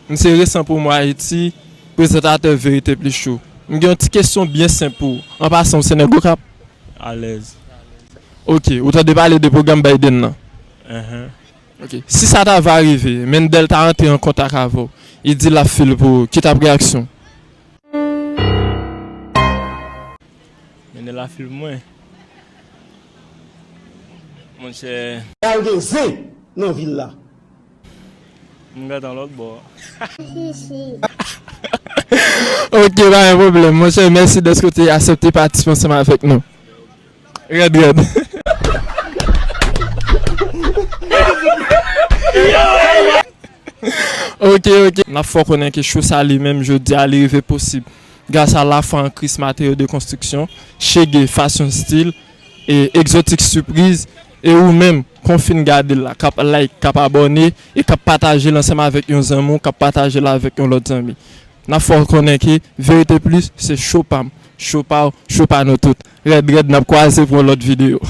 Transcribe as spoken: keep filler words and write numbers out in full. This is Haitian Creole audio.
M se Resan Promo Ayiti, prezantatè Verite Plis Show. M gen yon ti kesyon byen senp pou ou. An pasan, ou se nèg Okap? Alèz. Ok, ou tande pale de pwogram Biden nan? Enhen. Ok, si sa ta va rive, Mendel ta rantre an kontak avè w, li di l ap fil pou ou, ki t ap reyaksyon? Mendel ap fil pou mwen. Monchè. Al gen zen nan vil la. M gentan lòt bò. Ok, pa gen pwoblèm. Monchè, mèsi dèske w te aksepte patisipe ansanm avèk nou. Rèd, rèd. Ok, ok. N ap fè w konnen ke show sa li menm jodi a li rive posib gras a Lafwa an Kris Matériaux de Construction, Chege Fashion Style, e Exotic Surprise, e ou menm, kon w fin gade l la, k ap like, k ap abòne, e k ap pataje l ansanm avèk yon zanmi w, k ap pataje l avèk yon lòt zanmi. N ap fè w konnen ke Verite Plis se show pa m, show pa w, show pa nou tout. Rèd, rèd, n ap kwaze pou yon lòt videyo.